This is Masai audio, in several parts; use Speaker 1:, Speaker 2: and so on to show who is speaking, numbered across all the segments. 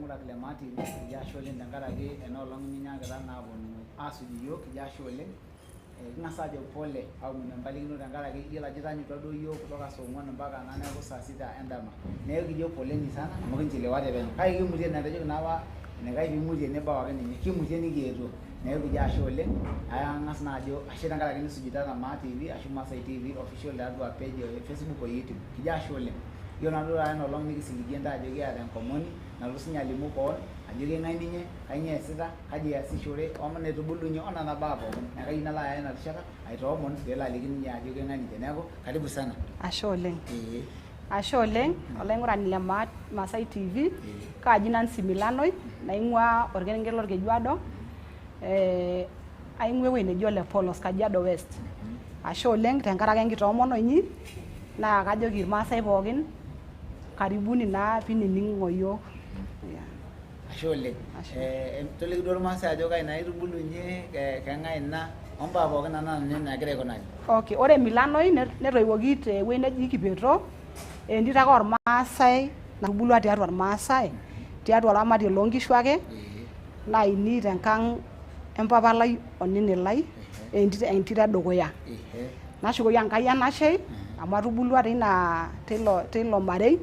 Speaker 1: Laing'urak le Maa TV, kijo ashe oleng tenkaraki ena olong ninyaakita naa aponu aasuj iyiook, kijo ashe oleng. King'as aajo pole aomonu empalikino tenkaraki iyiolo ajo itaanyutua duo iyiook kutoka saa ong'uan mpaka naa neeku saa sita endama. Neeku kijo poleni sana amu kinchelewate penyo. Kake kimutie naa etejoki naa apa enaikash piimutie nibau ake ninye. Kimutie nikietuo. Neeku kijo ashe oleng. Ang'as naa ajo ashe tenkaraki nisujitata Maa TV ashu Maasai TV official tiatua page e Facebook o YouTube. Kijo ashe oleng. Iyiolo naa duo taata ena olong nikisiligie intae ajo kiata enkomoni nalotu sinye alimu koon ajo keng'ae ninye, kainyoo eesita, kaji easishore, onetubulunye onena baa pookin. Neeku kayieu nalo aya ena rishata aitoomon peelo aliki ninye ajo keng'ae ninche. Neeku karibu sana.
Speaker 2: Ashe oleng.
Speaker 1: Ee.
Speaker 2: Ashe oleng olaing'urani le Maasai TV. Kaaji Nancy Milanoi naing'uaa orkerenket lorkejuado. Eh, aing'uaa ewueji neji Ole Polos, Kajiado West. Ashe oleng tenkaraki enkitoomono inyi naa kajoki irmaasai pookin karibuni naa piinining'o iyiook. Yeah.
Speaker 1: Ashe oleng.
Speaker 2: Ashe.
Speaker 1: Eh, toliki duo irmaasai ajo kai naa itubulunye, keng'ae ina, ombaa pookin naa nena nagira aikunari.
Speaker 2: Okay, ore Milanoi netoiwuoki tewueji neji Kipeto, entito ake ormaasai natubulua tiatua irmaasai, tiatua oramatie loonkishu ake, naini tenkang empapa lai onini lai, entito entito edukuya. Nashukoki Enkai enashe amu atubulua teina teilo teilo marei,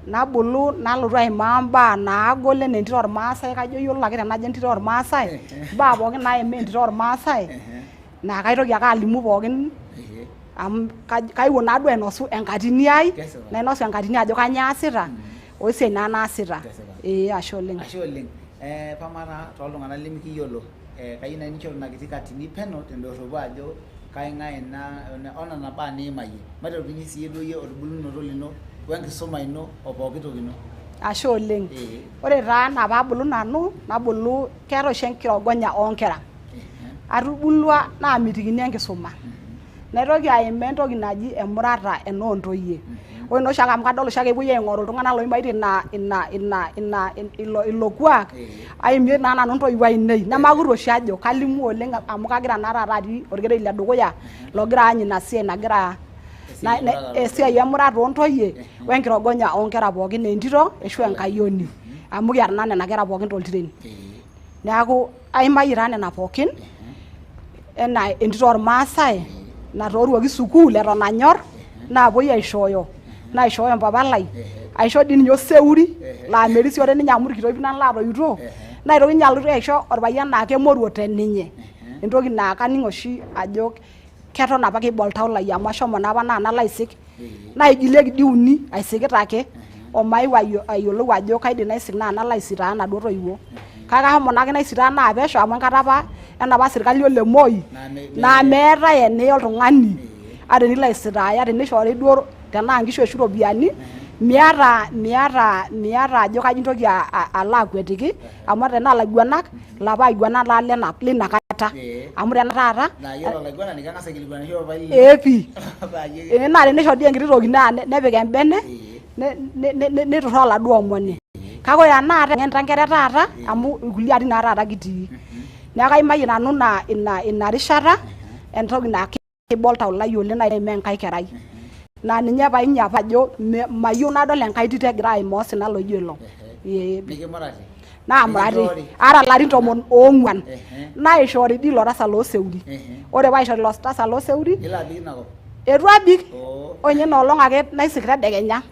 Speaker 2: nabulu nalotu aimaa imbaa naagol enaa entito ormaasai kajo iyiolo ake tenajo entito ormaasai, imbaa pookin naimaa entito ormaasai naa kaitoki ake alimu pookin amu kaewuo naa duo ainosu enkatini ai, nainosu enkatini ajo kanyoo aasita o esiai naa naasita. Ee ashe oleng.
Speaker 1: Ashe oleng. Eh, pamara tooltung'anak lemikiyiolo eh, kayieu naaji ninchoru ina kiti katini peno tendorropo ajo kaing'ae ina onena baa niimayie. Maiteru siiyie duo iyie olbulunoto lino wenkisuma ino o pooki toki ino.
Speaker 2: Ashe oleng. Ore taa anaa paabulu nanu, nabulu keetae oshi enkirogonya oonkera. Atubulua naamitikini enkisuma. Naitoki aimaa entoki naji emurata ena oontoyie. Ore naa oshiake amu kadol oshiake epuoi aing'oru iltung'anak loimaitie ina ina ina ina ilo ilo kuak, aimie naa nanu intoiwuo ainei. Nemakur oshi ajo kalimu oleng amu kagira naa taata atii orkereri le dukuya logira aany ina siai nagira esiai emurata oontoyie wenkirogonya oonkera pookin entito ashu enkayioni amu kiata naa nena kera pookin toltiren. Neeku aimayie taa nena pookin enaa entito ormaasai natooruoki sukuul eton anyorr naapuoi aishooyo naishooyo mpapa lai aisho dii ninye oseuri laa merisiore ninye amu irkitoip nanu latoiutuo naitoki ninye alotu aisho orpayian laa kemoruo te ninye entoki naa kaning oshi ajo keton apa keiba oltau lai amu ashomo naa apa naa nalo aisik naigilieki dii uni aisikita ake omaeu ayiolou ajo kaidim naisik naa nalo aisitaa inaduo toiwuo. Kake ashomo naake naisitaa naa pesho amu enkata apa enapa sirkali ole Moi naa meetae eniya oltung'ani ata tenilo aisitaaya tenishoori duo tenaa nkishu ashu iropiyiani miata miata miata ajo kaji intoki alo akuetiki amu tenaa ilaiguanak ilapa aiguanak naa lena lina kata amu tena taata
Speaker 1: Naa iyiolo olaiguanani keng'as aikilikuanisho papai lino.
Speaker 2: ee pii
Speaker 1: Paa iyie
Speaker 2: ee naa tenisho dii enkiti toki naa nepik embene nituraa oladuo omoni. Kake ore tenakata eng'enita nkera e taata amu irkulie arin naa taata kitii. Neeku aimayie nanu ina ina ina rishata entoki naa keiba oltau lai oleng naimaa enkae kerai. Naa ninye pae inyiapa ajo mayieu nadol enkae tito egira aimaa osina laijo ilo. Ee.
Speaker 1: Nikimurati.
Speaker 2: Naamurati aata ilarin 14 naishoori dii ilo tasat loo Seuri. Ore paishori ilo tasat loo Seuri.
Speaker 1: Nilo abik ina kop?
Speaker 2: Eitu abik. Ore ninye ina olong ake naisik tedekenya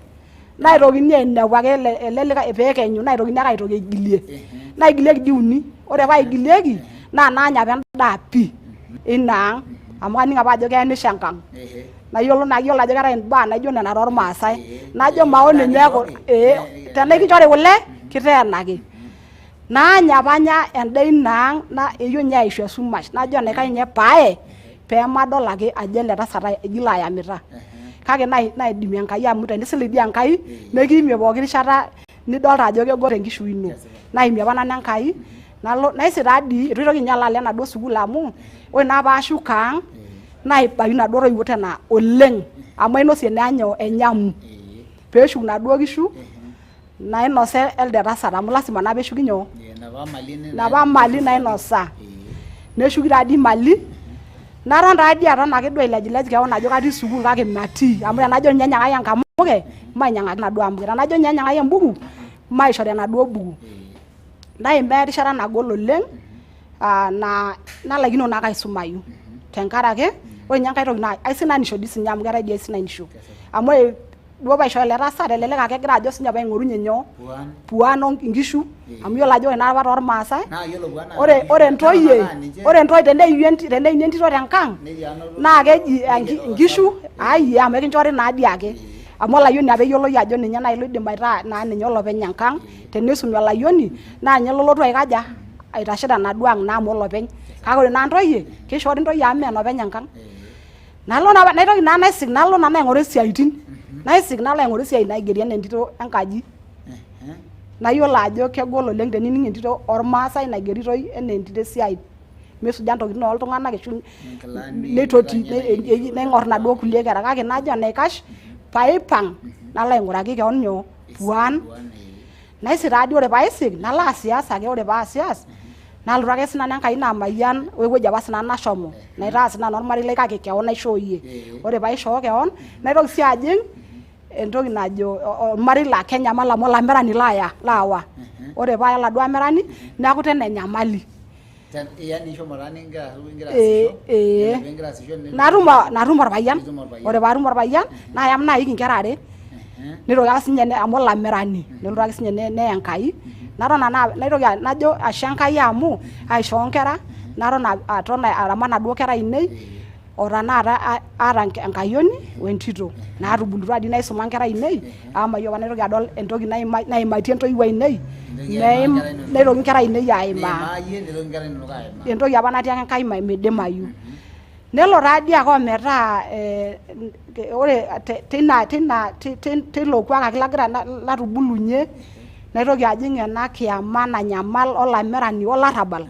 Speaker 2: naitokini ainepu ake ele likae pee ekenyu naitokini ake aitoki aigilie. Naigilieki dii uni. Ore paaigilieki naa naanya apa endaa pii ina ang amu kaning apa ajo keemisho enkang. Nayiolo naa iyiolo ajo keetae imbaa naijo nena tormaasai. Najo maoni ninye ee tenaa ekinchori kule kiteenaki. Naany apa anya endaa ina ang eyieu ninye aishu esumash najo enaikash ninye paaye peemadol ake ajo ele tasat igila ayamita. Kake naidimie Enkai amu tenisilig dii Enkai nekiimie pooki rishata nidolta ajo kegol tenkishui ino. Naimie apa nanu Enkai nalo naisik taa dii eitu aitoki ninye alo alo enaduo sukuul amu ore naa paashuko ang naibayu inaduo toiwuo tena oleng amu ainosie naa nyoo enyamu peeshuk inaduo kishu nainosa elde tasat amu lasima naa peshuki nyoo napa mali nainosa neshuki taa dii mali naton taa dii aton ake duo ailejilej kewon ajo katii sukuul kake matii amu tenajo ninye nyaakaki enkamuke mainyiang'aki inaduo amuke tenajo ninye nyaakaki embuku. Maishori enaduo buku. Naimaa erishata nagol oleng naa nalaikino naake aisumayu tenkaraki ore ninye enkae toki naa aisinanisho dii sininye amu keetae dii aisinanisho amu ore duo paishoo ele tasat elelek aa kegira ajo sininye paing'orunye nyoo
Speaker 1: Puan.
Speaker 2: puan oo nkishu amu iyiolo ajo ore naa apa tormaasai
Speaker 1: Naa iyiolo puan naa
Speaker 2: ore
Speaker 1: nkishu.
Speaker 2: ore ntoyie
Speaker 1: Naa ninche-
Speaker 2: ore ntoyie teneini entito tenkang
Speaker 1: Nejia anoto-
Speaker 2: naa keji
Speaker 1: nejia
Speaker 2: nkishu
Speaker 1: osabu.
Speaker 2: ai amu ekinchori naa diake amu olayioni apa eyioloi ajo ninye naaji loidim aitaa naa ninye olopeny enkang tenisumi olayioni naa ninye lolotu aikaja aitashe tenaduo ang naa amu olopeny kake ore naa ntoyie kishoori ntoyie amu mee enopeny enkang. Nalo naa naitoki naa naisik nalo nanu aing'oru isiaitin naisik nalo aing'oru esiai naigeri enaa entito enkaji nayiolo ajo kegol oleng tenining entito ormaasai naigeritoi enaa entito esiai misuja ntokitin oltung'anak ashu
Speaker 1: Nkilani,
Speaker 2: neitoti
Speaker 1: nkilani,
Speaker 2: naing'or inaduo kulie kera kake najo enaikash paipang nalo aing'uraki keon nyoo puan. Naisik taadii ore paisik nalo aasias ake ore paasias nalotu ake sinanu Enkai naamayian wewueji apa sinanu nashomo naitaa sinanu ormarei lai kake keon aishooyie. Ore paishoo keon naitoki sii ajing entoki najo ormarei laa kenyamal amu olamirani laaya laawa. Ore paaya oladuo amirani neeku tena enyamali.
Speaker 1: Yani ishomo taa nigira ingira
Speaker 2: Ee,
Speaker 1: aasisho,
Speaker 2: ee.
Speaker 1: yiolo piingira aasisho
Speaker 2: Natum orpayian.
Speaker 1: Nitum orpayian.
Speaker 2: Ore paatum orpayian nayam naik inkera are. Nitoki ake sinye amu olamirani nelotu ake sinye neye Enkai. Naton nanu naitoki najo ashe Enkai amu aishoo inkera naton aton aramat inaduo kera ainei o tenakata aata enkayioni we entito naatubulutua dii naisuma inkera ainei amu mayieu apa naitoki adol entoki naimaitie intoiwuo ainei neitoki inkera ainei aimaa. Entoki apa natiaka Enkai meidimayu. Nelo taa dii ake ometaa ore teina teina teilo kuak ake lagira latubulunye naitoki ajing ena kiama nanyamal olamirani olarrabal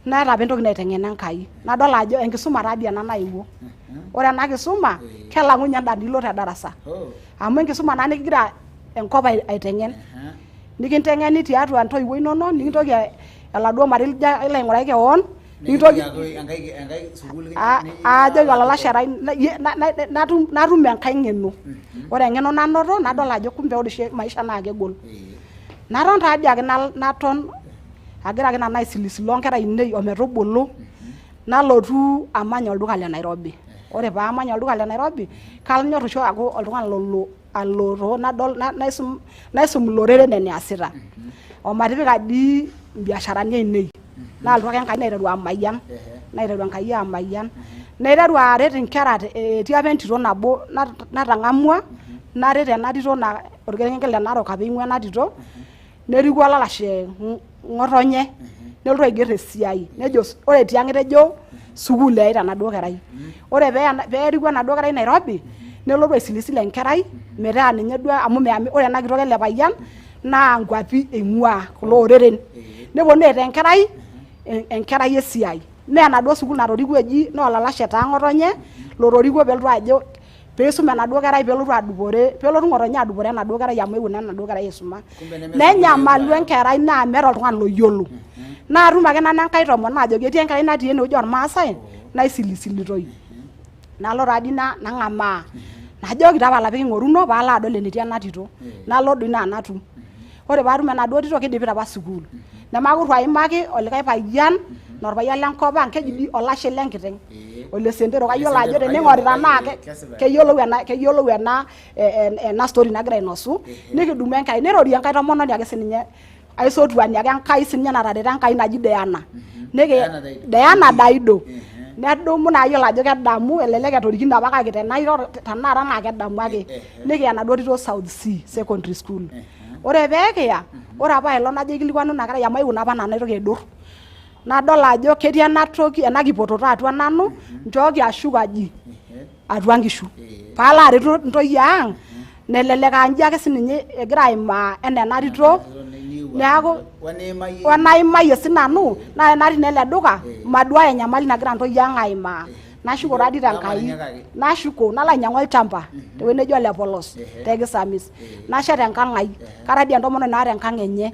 Speaker 2: naata apa entoki naiteng'ena Enkai nadol ajo enkisuma taa dii ena naewuo. Ore ena kisuma kelang'u ninye enda nilo te darasa amu enkisuma naa nikigira enkop aiteng'en nikinteng'eni tiatua intoiwuo inonok nikintoki oladuo marei lijo alo aing'uraki kewon Nikintoki ajoki olalashe lai natum enkae ng'eno. Ore eng'eno nanoto nadol ajo kumbe ore oshi maisha naa kegol. Naton taa dii ake naton agira ake nanu aisilisilo onkera ainei ometubulu nalotu amany olduka le Nairobi. Ore paamany olduka le Nairobi kanyorr oshi aaku oltung'ani lolo alotoo nadol naisum iloreren eneasita. Omatipika dii imbiasharani ainei. Naalotu ake Enkai naiteru amayian, naiteru Enkai amayian, naiteru aret inkera etii apa entito nabo natang'amua naret ena tito naa orkerenket le Narok apa eing'ua ena tito, neriku olalashe ng'otonye nelotu aigerr esiai nejo ore tiang' etejo sukuul eyaita enaduo kerai. Ore peeriku enaduo kerai Nairobi nelotu aisilisil enkerai metaa ninye duo amu ore ena kitok ele payian naa nkuapi eing'ua kulo oreren. Neponu aitaa enkerai enkerai esiai. Mee enaduo sukuul natorikuo eji naa olalashe taa ng'otonye lotorikuo pelotu ajo peisum enaduo kerai pelotu adupore pelotu ng'otonye adupore enaduo kerai amu eewuo naa enaduo kerai aisuma. Nenyamalu enkerai naa meeta oltung'ani loyiolo. Naatum ake nanu enkae tomononi ajoki etii enkerai natii enewueji ormaasai naisilisilitoi. Nalo taa dii nang'amaa. Najoki tapala peking'oruno paalo adol enetii ena tito. Nalo doi naa natum. Ore paatum enaduo tito kidipita apa sukuul. Nemakurru aimaki olikae payian naa orpayian lenkop ang keji dii olashe lenkiteng. Ole Sentero kayiolo ajo tening'orita naa keyiolou ena keyiolou ena ena story nagira ainosu. Nikidumu enkerai neirorie enkae tomononi ake sininye aisotuani ake Enkai sininye natareto Enkai naji Diana. Niki Diana Daido. Nedumu naa ayiolo ajo kedamu elelek etorikine apa kake tenairo tenakata naa kedamu ake. Nikiya enaduo tito South C Secondary School. Ore pee kiya, ore apa aelong najo aikilikuanu ina kerai amu aewuo naa apa nanu naitoki aidur. Nadol ajo ketii ena toki ena kipototo atua nanu, nchooki ashuk aji atua nkishu. Paalo aretu intoyie ang nelelek aa inji ake sininye egira aimaa enaa ena tito neeku wenaimayie sinanu naa enatii naa ele duka maduaya enyamali nagira intoyie ang aimaa. Nashuko taa dii tenkai nashuko nalo ainyiang'u olchamba tewueji neji ole polos te kisamis nashet enkang ai kara dii entomononi naata enkang enye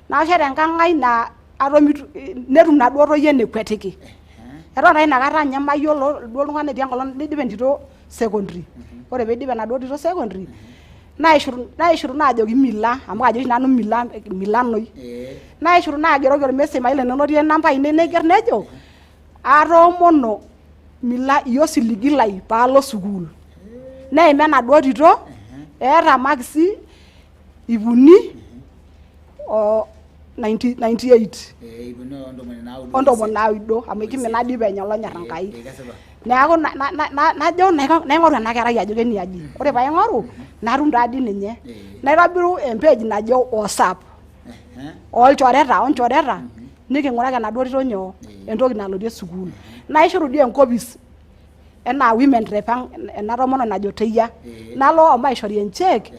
Speaker 2: nashet enkang ai naa atomitu netum inaduo toyie enekwetiki eton taa inakata ninye mayiolo duo oltung'ani etii enkolong nidip entito secondary ore piidip enaduo tito secondary. Naishuru naishuru naajoki mila amu kajo oshi nanu mila milanoi. Naishuru naageroki ormessage mayiolo enenotie inamba ainei naigerr nejo atoomono mila iyie osiligi lai paalo sukuul. Neima enaduo tito eeta imakisi ip uni o 98.
Speaker 1: 398.
Speaker 2: O 90 amu kimina dii penyo olonyorr Enkai. Neeku najo naing'oru ena kerai ajo keniaji. Ore paing'oru natum taa dii ninye. Naitobiru empage najo WhatsApp olchoreta onchoreta niking'uraki enaduo tito nyoo entoki nalotie sukuul. Naishoru dii enkopis enaa women rep ang ena tomononi najo Teyia. Nalo omaishori encheque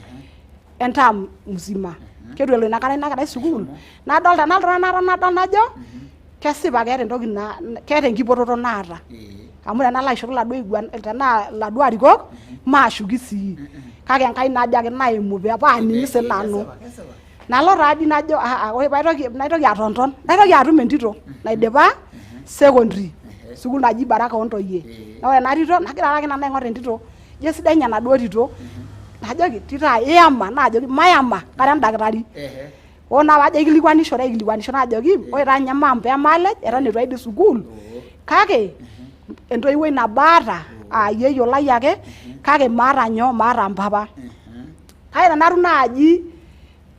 Speaker 2: enterm mzima. Keitu elo ina kerai sukuul nadolta nalotu naton nadol najo kesipa keeta entoki na keeta enkipototo naata amu tenalo aishoru iladuo aiguan tenaa iladuo arikok maashuki sii kake Enkai najo ake naimu paaning sinanu nalo taa dii najo aa ore paitoki naitoki atonton naitoki atum entito naidipa secondary sukuul naji Baraka oontoyie naa ore ena tito nagira ake nanu aing'or entito ijo esidai ninye enaduo tito najoki tito ai iyama naajoki mayama kara endakitari hoo naa pajo aikilikuanishore aikilikuanisho najoki ore taa ninye maam peemalej eton eitu aidip sukuul kake entoiwuoi nabo aata aa yieyio lai ake kake maata nyoo maata mpapa kake tenatum naaji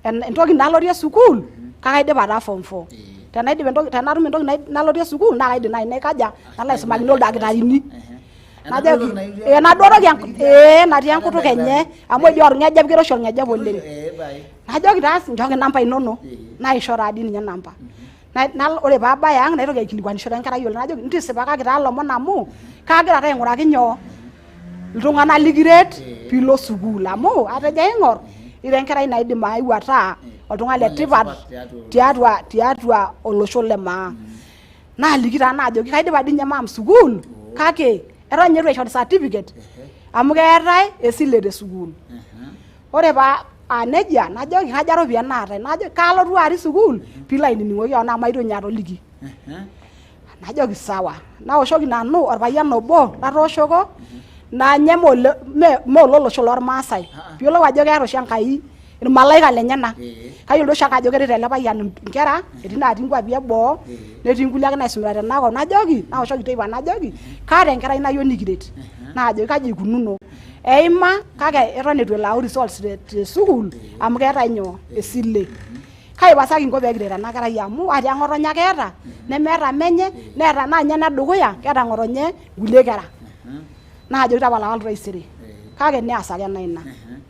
Speaker 2: entoki nalotie sukuul kake aidipa taa form four tenaidip entoki tenatum entoki nalotie sukuul naa kaidim naaji naikaja nalo aisumakino ildakitarini najoki enaduo toki ee natii enkutuk enye amu eji orng'ejep kiroshi orng'ejep oleng najoki taa nchooki inamba inonok naisho taa dii ninye inamba ore paabaya ang naitoki aikilikuanishore enkerai oleng najoki ntisipakaki taa lomon amu kaagira taa aing'uraki nyoo iltung'anak likiret piilo sukuul amu atejo aing'or ira enkerai naidim aeu ataa oltung'ani le tipat tiatua tiatua olosho le maa naaliki taa naajoki kaidipa dii ninye maam sukuul kake eton ninye eitu aishori certificate amu keetae esile te sukuul ore paa aa nejia najoki kaja iropiyiani naatae najoki kaalotu atii sukuul piilo ainining'oki kewon amu aitu ninye atoliki najoki sawa naoshoki nanu orpayian obo latooshoko naa nye mee ololosho lormaasai piyiolou ajo keeta oshi Enkai irmalaika lenyenak kayiolo oshi ake ajo keret ele payian inkera etii natii inkuapi eboo netii nkulie ake naisumita tenakop najoki naoshoki teipa najoki kaata enkerai nayieu nikiret naajoki kaji ikununo eima kake eton eitu elo ayau results te sukuul amu keetae nyoo esile kai pasa kinko pee kiret ena kerai amu atia ng'otonye ake eeta nemeeta menye neeta naa ninye enedukuya keeta ng'otonye nkulie kera naajoki tapala kalotu taisere kake neas ake ena ina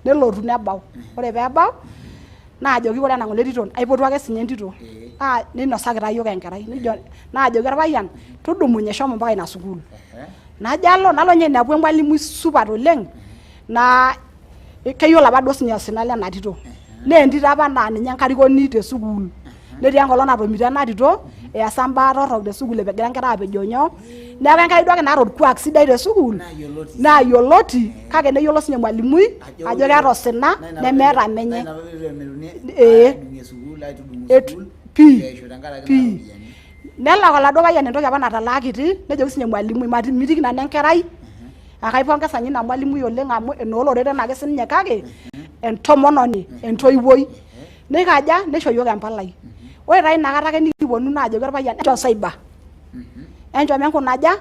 Speaker 2: nelotu nebau ore peebau naajoki ore ena ng'ole tito aipotu ake sinye entito naa ninosaki taa yiok enkerai nijo naajoki orpayian tudumunye shomo mpaka ina sukuul najo alo nalo ninye ainepu emwalimui supat oleng naa keyiolo apa duo sinye osina lena tito naa entito apa naa ninye enkarikoni te sukuul netii enkolong natomito ena tito easa imbaa torrok te sukuul egira inkera apejoo nyoo neeku enkerai duo ake naata orkuak sidai te sukuul naa yioloti kake neyiolo sinye mwalimui ajo keeta osina nemeeta menye ee pii pii nelak oladuo payian entoki apa natalaakiti nejoki sinye mwalimui mitiki nanu enkerai akaipongesa ninye ina mwalimui oleng amu enooloreren ake sininye kake entomononi entoiwuoi neikaja neisho yiok empalai ore taa inakata ake nikiponu naajoki orpayian enchom cyber enchom enkunaja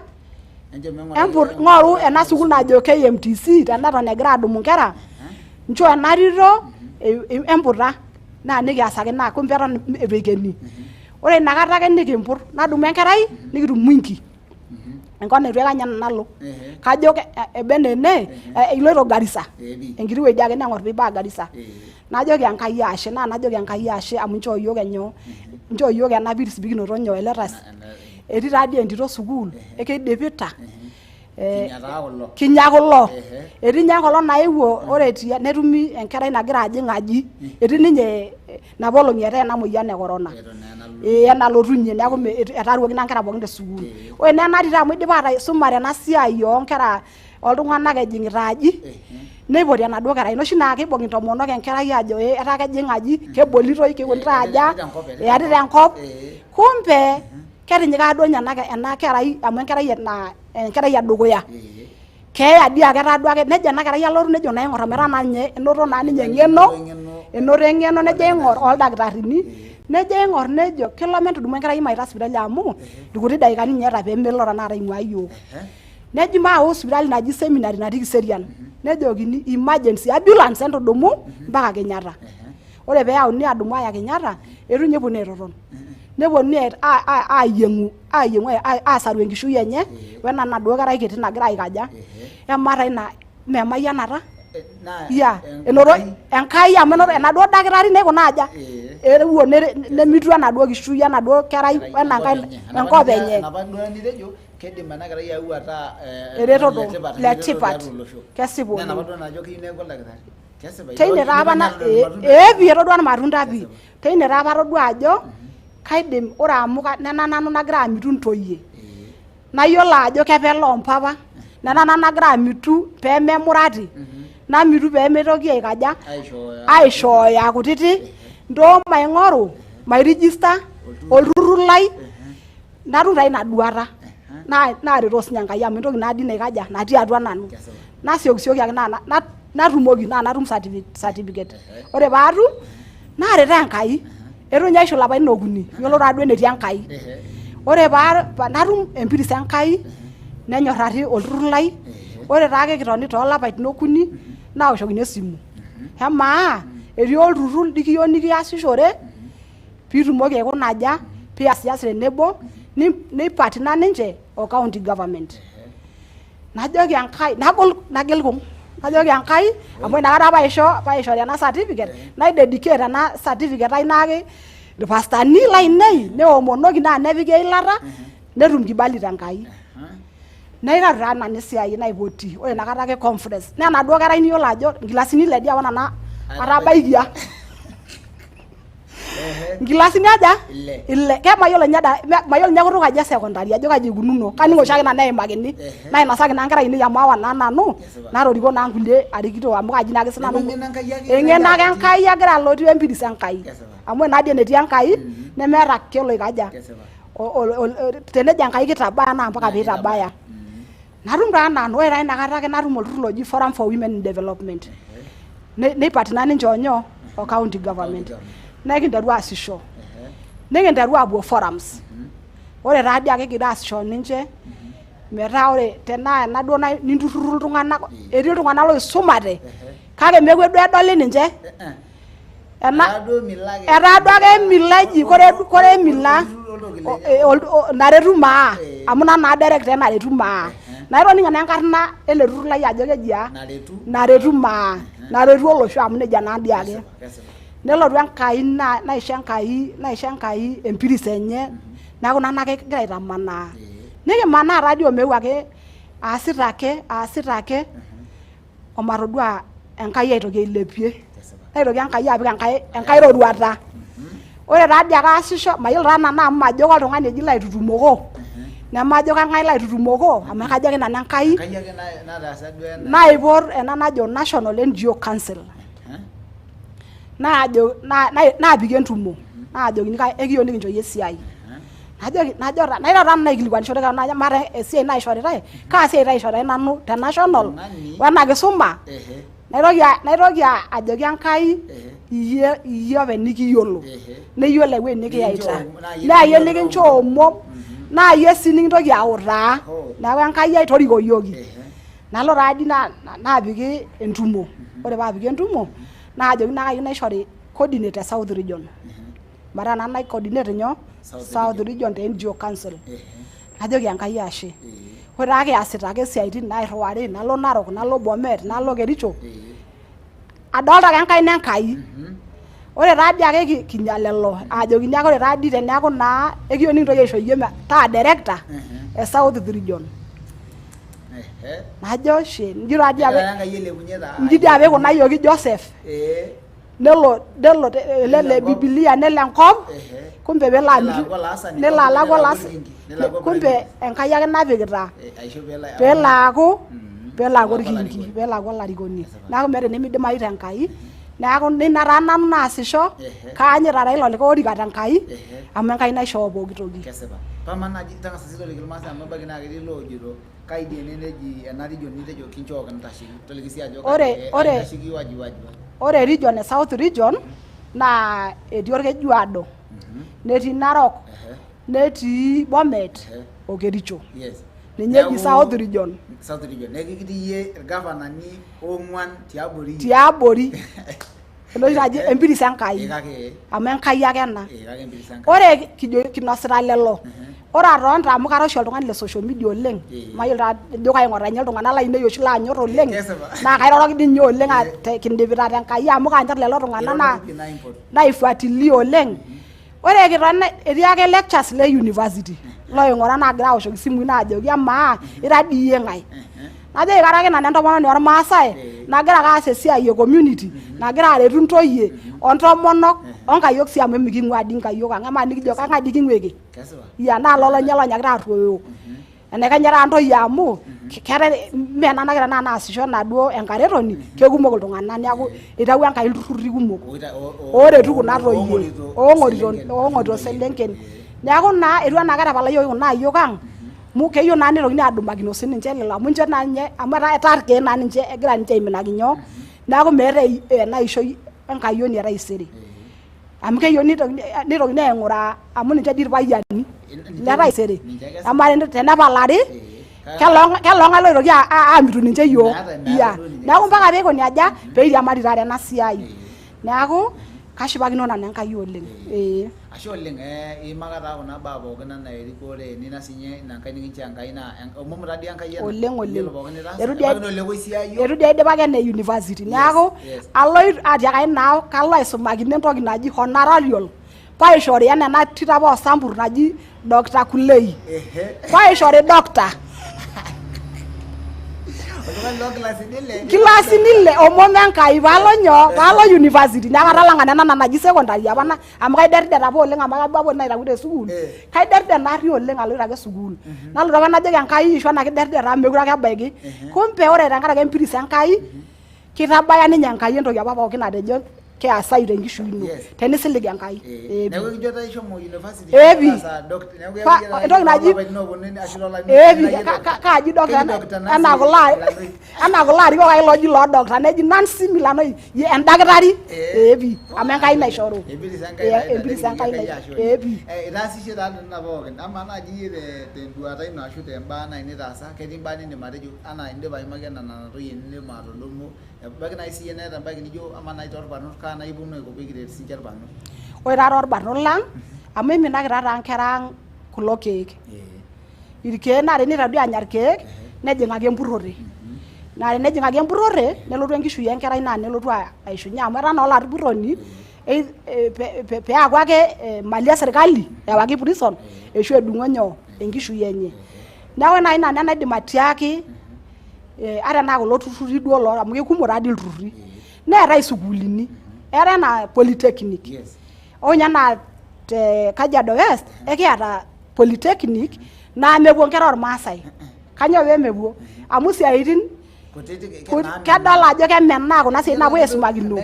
Speaker 2: emput ng'oru ena sukuul najo KMTC teneton egira adumu inkera nchoo ena tito emputa naa nikiasaki naa kumbe eton eitu eikeni ore inakata ake nikimput nadumu enkerai nikitum mwingi enkop neitu aikata ninye nanu nalo kajo eben ene iloito Garissa enkiti wueji ake neng'or piibaya Garissa najoki Enkai ashe naa najoki Enkai ashe amu inchoo iyiok enyoo inchoo iyiok ena piris pikinoto nyoo ele tas etii taa dii entito sukuul ekeidipita kinya kulo etii ninye enkolong naewuo ore netumi enkerai nagira ajing aji etii ninye napa olong'i eetae ena moyian e corona ee enalotunye neeku etaaruoki naa nkera pookin te sukuul ore naa ena tito amu idipa aisumare ena siai oonkera oltung'anak ejing'ita aji neipoti enaduo kerai inoshi naa keibung intomonok enkerai aajo ee etaa kejing aji kebolitoi keikonitoi aja eyatita enkop kumbe ketinyikaa duo ninye ena kerai amu enkerai naa enkerai edukuya. Keeya dii ake tadua ake nejo ena kerai alotu nejo naa aing'or ometaa naa ninye enoto naa ninye eng'eno enoto eng'eno nejo aing'or oldakitarini nejo aing'or nejo kelo mentudumu enkerai maita sipitali amu irkuti daikani ninye eeta pemelo tenakata aing'ua iyiook. Neji maawa sipitali naji seminary natii Kiserian nejokini emergency ambulance entudumu mpaka Kenyatta. Ore peyauni adumu aya Kenyatta eitu ninye eponunui aitoton. Neponunui ayieng'u ayieng'u asaru enkishui enye wena naduo kerai kiti nagira aikaja. Emaa taa ina mee emayianata? Ya enoto Enkai amu enoto enaduo dakitari naikuna aja? Eewuo nemitu enaduo kishui enaduo kerai wena nkae enkop enye.
Speaker 1: Enapa duo nitejo keidim ena kerai ayeu ataa
Speaker 2: Eretoto letipat kesipa
Speaker 1: Naa enapa
Speaker 2: oleng.
Speaker 1: duo najo keyieu neeku oldakitari. Kesipa.
Speaker 2: Teine taa apa ee pii etodua irmatunda pii. Teine taa apa atodua ajo kaidim ore amu nena nanu nagira amitu intoyie nayiolo ajo kepela ompapa nena nanu nagira amitu pememurati namitu pemeitoki aikaja aishooyo akutiti ntoo maing'oru mairijista olturrur lai natum taa ina duata naaretoo sinye Enkai amu entoki naa dii naikaja natii atua nanu nasiokisioki ake naa natumoki naa natum certificate ore paatum naaretoo Enkai eitu ninye aishu ilapaitin okuni yiolo taa duo enetii Enkai ore paa natum empiris Enkai nenyorrari olturrur lai ore taake kitoni toolapaitin okuni naoshokini esimu amaa etii olturrur likiyieu nikiasishore piitumoki aikuna aja piasiasa tenebo neipatina ninche o county government najoki Enkai nagol nagil kung najoki Enkai amu inakata paisho paishori ena certificate nai dedicate ena certificate ai naaki irpastani lainei neomonoki naa nepiki eilata netum kibali te Nkai naiteru taa nanu esiai naipoti ore inakata ake conference naa enaduo kerai niyiolo ajo nkilasini ile dii apa nanu atabaikia nkilasini aja
Speaker 1: Ile.
Speaker 2: ile ke mayiolo ninye mayiolo ninye kutuk aji e sekondari ajo kaji ikununo kaning oshiake nanu eimakini nainosaki naa nkera ainei amu awa naa nanu natoriko naa nkulie arikito amu kaji naake sinanu
Speaker 1: Neeku eng'eno Enkai ake
Speaker 2: eng'eno ake
Speaker 1: alotie.
Speaker 2: Enkai agira alotie wempiris Enkai
Speaker 1: Kesipa.
Speaker 2: amu ore naadii enetii Enkai nemeeta kelo aikaja
Speaker 1: Kesipa.
Speaker 2: Tenejo Enkai kitabaya naa mpaka piitabaya natum taa nanu ore taa inakata ake natum olturrur loji forum for women in development neipati naa ninche onyoo o county government nekinteru aasisho nikinteru aapuo forums ore taa dii ake kigira aasisho ninche metaa ore tenaa ena duo ninturruru iltung'anak etii iltung'anak loisumate kake mekure duo edoli ninche ena
Speaker 1: Etaa duo
Speaker 2: etaa duo ake emila eji kore kore emila naretu maa amu nanu naa director e naretu maa naitoningo naa enkarna ele turrur lai ajo keji aa
Speaker 1: Naretu.
Speaker 2: Naretu maa naretu olosho amu nejia naa dii ake
Speaker 1: Kesipa, kesipa.
Speaker 2: Nelotu Enkai naisho Enkai naisho Enkai empiris enye neeku nanu ake kigira aitamanaa nikimanaa taa dii omeu ake aasita ake aasita ake omatodua Enkai aitoki ailepie naitoki Enkai apik enkae enkae roruata ore taa dii ake aasisho mayiolo taa nanu amu majo koltung'ani eji laitutumoko nemajo kang'ae laitutumoko amu kajo ake nanu Enkai
Speaker 1: Enkai ake nataasa duo ena.
Speaker 2: Naipot ena najo National NGO Council naajo naapiki entumo naajokini ekiyieu nikincho iyie esiai najoki najo naiteru taa nanu aikilikuanishore kewon najo amaa taa esiai naishoritae kaa siai taa aishoritae nanu te national wena kisuma naitoki naitoki ajoki Enkai iyie iyie openy nikiyiolo neyiolo ewueji nikiyaita naa iyie nikinchoo omom naa iyie sii nikintoki autaa neeku Enkai ai toriko iyioki nalo taa dii naapiki entumo ore paapiki entumo naajokini naa kayieu naishori coordinate e South Region metaa nanu nai coordinate nyoo South Region te NGO Council najoki Enkai ashe ore taa kiasita ake isiaitin nairriwari nalo Narok nalo Bomet nalo Kericho adolta ake enkaina Enkai ore taa dii ake kinya lelo aajokini ake ore taa dii teneeku naa ekiyieu nikintoki aisho iyie taa director e South Region najo she inji taa dii apa inji dii apa ikunayioki Joseph nelo nelo ele le Bibilia nelo enkop kumbe pelo amitu nelo alaku olaasani kumbe Enkai ake napikita pelo aaku pelo aaku orkingi pelo aaku olarikoni neeku meeta enemidimayu te Nkai. Neeku nina taa nanu naasisho, kaanyita taa ilo likae orika tenkai amu Enkai naishooyo pooki toki.
Speaker 1: Kesipa. Pama naaji tang'asa sii toliki ilmaasai amu ebaiki naa ketii iloojito kai dii ene neji ena region nitejo kinchooki intasheki. Toliki sii ajo
Speaker 2: Ore ore
Speaker 1: aitasheki waji waji waji.
Speaker 2: Ore region e South region naa etii Olkejuado, netii Narok, netii Bomet o Kericho.
Speaker 1: Yes.
Speaker 2: Ninye eji South region.
Speaker 1: South region. Neeku ekitii iyie irgavanani oong'uan tiabori.
Speaker 2: Tiabori. Enoshi naji empiris Enkai.
Speaker 1: Kake
Speaker 2: Amu Enkai ake ena.
Speaker 1: Kake empiris Enkai.
Speaker 2: Ore kijo kinosita lelo. Ore atonta amu kara oshi oltung'ani le social media oleng, mayiolo taa ajo kaing'orita ninye iltung'anak lainei oshi laanyor oleng, naa kairoroki dii ninye oleng kindipita tenkai amu kaanyor lelo tung'anak naa naifuatilia oleng. Ore kiton etii ake lectures le university loing'ura naagira aoshoki isimui naajoki amaa ira dii iyie ng'ae? Najoki kara ake nanu entomononi ormaasai nagira ake aas esiai e community nagira aretu intoyie ontomonok onkayiok sii amu emiking'uaa dii nkayiok ang amaa enikijo kang'ae dii king'uiki? Iya naa lolo ninye lonyokita arruoyo. Enaikash ninye taata ntoyie amu keetae mme nanu ake tenakata naasisho enaduo enkaretoni kekumok iltung'anak neeku itawuo Enkai ilturruri kumok ooretu kuna toyie oong'orito oong'orito iselenken. Neeku naa etiu enaa ketapala iyiook kuna ayiok ang amu keyieu naa nitokini adumakino sininche lelo amu ninche naa ninye amu etaa irkeek naa ninche egira ninche aiminaki nyoo neeku meeta ena ishoi enkayioni e taisere. Amu keyieu nitokini aing'uraa amu ninche dii irpayiani le taisere. Amaa tenepalari keloo ng'ae loitoki amitu ninche iyiook. Neeku mpaka pee ikoni aja pee eiriamari taata ena siai. Neeku kashipakino nanu Enkai oleng. Ee.
Speaker 1: Ashe oleng iimaka taa kuna baa pookin anaa erikore nina sinye ina Enkai nikinchoo Enkai naa omom taa dii Enkai ena.
Speaker 2: Oleng oleng.
Speaker 1: Yiolo pookin nitaasa.
Speaker 2: Eitu dii
Speaker 1: Ebaiki naa olekoisiayio.
Speaker 2: Eitu dii aidipaki ake ene university. Neeku aloito atiakaki naa kalo aisumakino entoki naji honorarial paishori enaa ena tito apa oo Sambur naji Dr. Kulei. Paishori doctor.
Speaker 1: Oltung'ani loo nkilasini ile.
Speaker 2: Nkilasini ile omom Enkai paalo nyoo paalo university. Neeku atalang'a nena naji secondary apa amu kaiderder apa oleng amu kabo apa naitawuo te sukuul. Kaiderder naari oleng aloito ake sukuul. Nalotu apa najoki Enkai isho ena kiderder amu mekure ake ebaiki. Kumbe ore tenkaraki empiris Enkai kitabaya ninye Enkai entoki apa pookin natejo keasayu tenkishui ino tenisilig Enkai.
Speaker 1: Neeku ekijo taa ishomo university
Speaker 2: Eepi.
Speaker 1: taasa doctor neeku ekijo
Speaker 2: Entoki naji
Speaker 1: toolapaitin ooponu ashu toolarin
Speaker 2: eepi
Speaker 1: ooponu
Speaker 2: kaaji doctor
Speaker 1: Keji Dr. Nancy
Speaker 2: enaa kulo
Speaker 1: Milanoi.
Speaker 2: Enaa kulo arikok ake looji loo doctor neji Nancy Milanoi endakitari eepi amu Enkai naishoru.
Speaker 1: Empiris Enkai taa ina,
Speaker 2: Empiris Enkai
Speaker 1: nekijoki Enkai
Speaker 2: naishoru.
Speaker 1: ashe oleng.
Speaker 2: Eepi.
Speaker 1: Itaasishe taa nena pookin amaa naaji iyie tenduata ino ashu tembaa naaji nitaasa ketii imbaa nindim atejo anaa indipa aimaki enaa nena toyie nindim atolimu ebaiki naaji siyie neeta embae nijo amaa naaji torbarnot kaa naaji ipuonu aiko pee kiret sinche irbarnot.
Speaker 2: Ore taa torbarnot lang amu eiminakita taa nkera ang kulo keek. Irkeek naa teniteru aanya irkeek nejing'aki empurrore. Naa tenejing'aki empurrore nelotu enkishui enkerai naa nelotu aishunye amu etaa naa olapurroni peeku ake mali e sirkali ewaki prison ashu edung'o nyoo enkishui enye. Neeku ore naai nanu enaidim atiaki ata enaa kulo turrurri duo loo amu kekumok taadii ilturrurri neetae isukuulini eetae enaa polytechnic ore ninye enaa te Kajiado West ekiata polytechnic naa mepuo nkera ormaasai. Kanyoo pee mepuo? Amu isiaitin kedol ajo kemenaa kuna siaitin naapuoi aisumakino.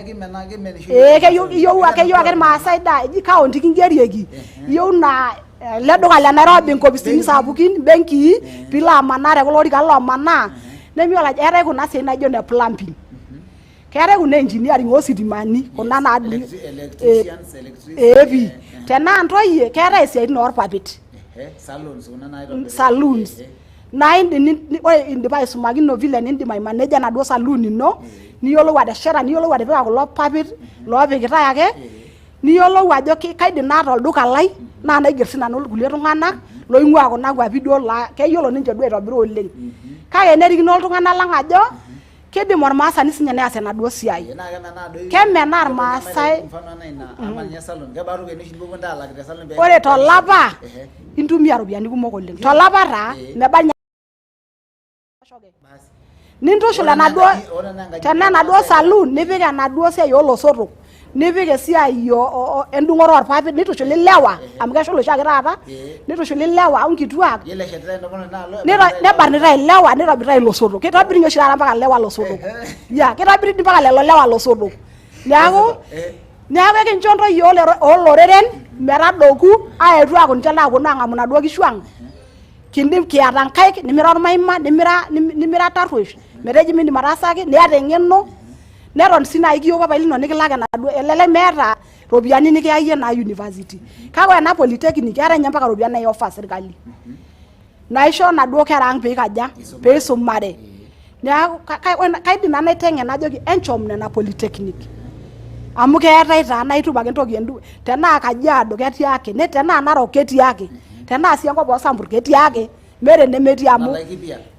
Speaker 2: Ee keyieu keyieu ake irmaasai daa eji county kingerieki iyieu naa ele duka le Nairobi nkopisini sapukin imbenkii piilo amanaa te kulo orikan loomanaa nemiyiolo ajo eetae kuna siaitin naijo ine plumbing keetae kuna engineering ositimani kuna naadung'i ee pii tenaa ntoyie keetae isiaitin orpapit saloons naa indim ore indipa aisumakino vile nindim aimaneja enaduo saloon ino niyiolou atesheta niyiolou atipika kulo papit loopikitae ake niyiolou ajo kaidim naata olduka lai naa naigerr sinanu irkulie tung'anak loing'ua kuna kuapi duo laa keyiolo ninche duo aitobira oleng kake nerikino iltung'anak lang ajo kidim ormaasani sinye neas enaduo siai. Kemenaa irmaasai. Ore tolapa intumia iropiyiani kumok oleng tolapa taa meba ninye nintushul enaduo tenaa enaduo saloon nipik enaduo siai olosotok nipik esiai endung'oto orpapit nitushuli ilewa amu keshula oshiake taata nitushuli ilewa onkituak nebarnitae ilewa nitobiritae ilosotok kitobiri ninye oshi taata mpaka ilewa losotok ya kitobiri mpaka lelo lewa losotok. Neeku neeku ekincho ntoyie ooloreren metadoku aetu aaku ninche naaponu aang'amu inaduo kishu ang. Kindim kiata nkaik nimira ormaima nimira nimira tarruesh meteji mindim ataasaki niata eng'eno neton sii naaji kiyieu papai lino nikilak enaduo elelek meeta ropiyiani nikiyayie naa university. Kake ore ena polytechnic keetae ninye mpaka ropiyiani nai offer sirkali naisho naduo kera ang piikaja piisumare. Neeku kaidim nanu naiteng'en najoki enchom nena polytechnic amu keetae taa naa itum ake entoki tenaa Kajiado ketii ake, tenaa Narok ketii ake, tenaa sii enkop oo Sambur ketii ake, meeta enemetii amu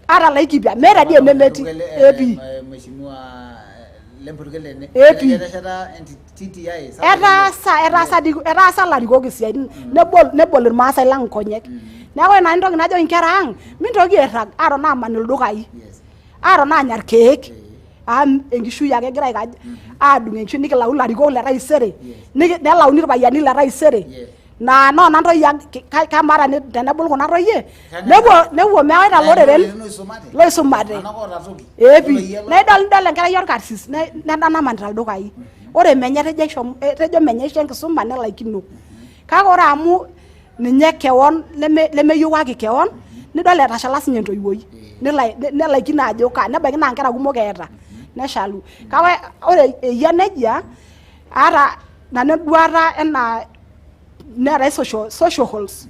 Speaker 2: ata Laikipia meeta dii enemetii epi.
Speaker 1: Mheshimiwa Lempurkel ene.
Speaker 2: Epi.
Speaker 1: Etesheta TTI.
Speaker 2: Etaasa etaasa dii etaasa ilarikok isiaitin nebol nebol irmaasai lang inkonyek. Neeku ore nanu entoki najoki inkera ang, mintoki airrag aton aaman ildukai, aton aanya irkeek amu enkishui ake egira aikaja aadung enkishui nikilau ilarikok le taisere, nelauni irpayiani le taisere naa noona ntoyie ang kamaa tenebulu kuna toyie nepuo nepuo mewaita iloreren loisumate eepi naa idol idol enkerai orkarsis nenda namanita ildukai ore menye etejo aisho etejo menye aisho enkisuma nelaikino kake ore amu ninye kewon lemeyiewuaki kewon nidol etashala sinye entoiwuoi nelaikino ajo kaa nebaiki naa nkera kumok eeta neshalu kake ore eyia nejia aata nanu enduata enaa neetae social, social halls